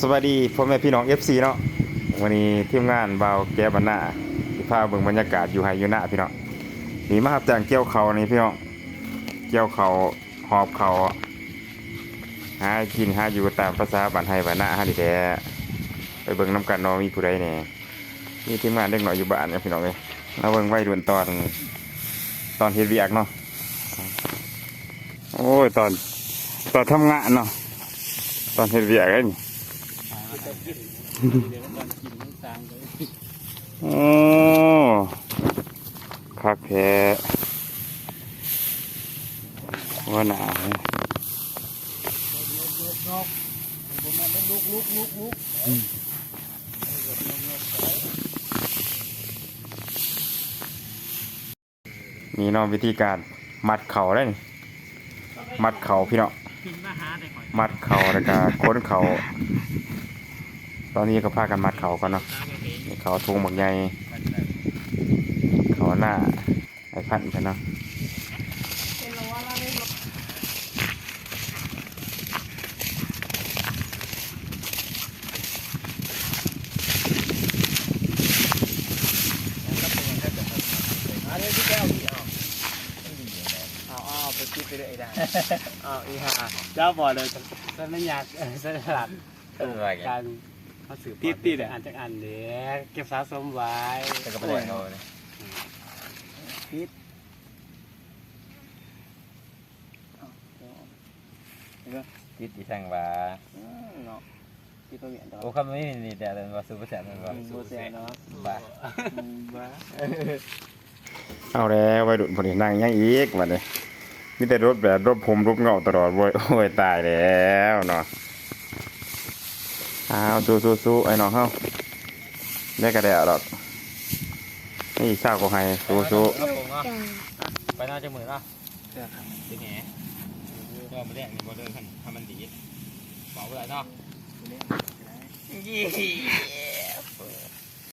ສະບາຍດີພໍ່ແມ່ພີ່ນ້ອງ ເອັຟຊີ ເນາະ. ມື້ນີ້ທີມງານບ່າວແກ້ວບ້ານນາ ຊິພາເບິ່ງບັນຍາກາດຢູ່ໄຮ່ຢູ່ນາພີ່ນ້ອງ. ນີ້ມາຮັບຈ້າງກ່ຽວເຂົ້ານີ້ພີ່ນ້ອງ, ກ່ຽວເຂົ້າ ຫອບເຂົ້າ ຫາກິນຫາຢູ່ຕາມພາສາບ້ານໄຮ່ບ້ານນາເຮົານີ້ແຫຼະ. ໄປເບິ່ງນຳກັນເນາະ ມີຜູ້ໃດແດ່. ມີທີມງານເດັກນ້ອຍຢູ່ບ້ານນະພີ່ນ້ອງເອີຍ. ມາເບິ່ງໄວລຸ້ນຕອນ ຕອນເຮັດວຽກເນາະ. ໂອ້ຍ ຕອນ ຕອນທຳງານເນາະ, ຕອນເຮັດວຽກເດ້ນີ້. ໂອ້ ຄັກແທ້ ຫົວໜ້າ. ນີ້ເນາະ ວິທີການມັດເຂົ້າເດ້ນີ້, ມັດເຂົ້າພີ່ນ້ອງ, ມັດເຂົ້າແລ້ວກະຂົນເຂົ້າ. ຕອນນີ້ກະພາກັນມັດເຂົ້າກ່ອນເນາະ. ນີ້ເຂົ້າຖົງບັກໃຫຍ່ ເຂົ້າໜ້າ ໄອ້ພັນເພິ່ນເນາະ. ເອົາ ເອົາ ເອົາ ໄປຕິດໄປເລີຍໄອ້ດາ. ເອົາ ອີຫ່າ ເຈົ້າບໍ່ເລີຍ ສັນຍາ ເອີ ສັນຍາລັກ ເອີ ການ ເຮົາສືບ ຕິດ ຕິດ ອ່ານຈັກອັນເດ້ ເກັບສະສົມໄວ້ ແຕ່ກໍບໍ່ໄດ້ເອົາເດ້. ຕິດ ຕິດອີ່ສັງຫວາ? ອືມ ເນາະ ຕິດບໍ່ແມ່ນດອກ. ໂອ້ ຄຳນີ້ນີ້ແຕ່ວ່າສູນເປີເຊັນແມ່ນບໍ່? ອືມ ບໍ່ແຊະເນາະ ບ້າ ອືມ ບ້າ. ເອົາແລ້ວ ໄວລຸ້ນຜູ້ນີ້ນັ່ງຫຍັງອີກບັດນີ້, ມີແຕ່ຫຼົບແດດຫຼົບລົມຫຼົບເຫງົາຕະຫຼອດເວີຍ. ໂອ້ຍ ຕາຍແລ້ວເນາະ. ອ້າວ ສູ້ໆໆ ໄອ້ນ້ອງເຮົາ ໄດ້ກະໄດ້ເອົາດອກ. ນີ້ຊາວກວ່າໄຮ່ ສູ້ໆ. ໄປນອນຈັກມື້ເນາະ? ເອີ ເປັນແຫງ ເອີ ເຈົ້າມາແລກນີ້ບໍ່ເດີ ຄັນ ຄັນມັນດີ ເວົ້າບໍ່ໄດ້ເນາະ.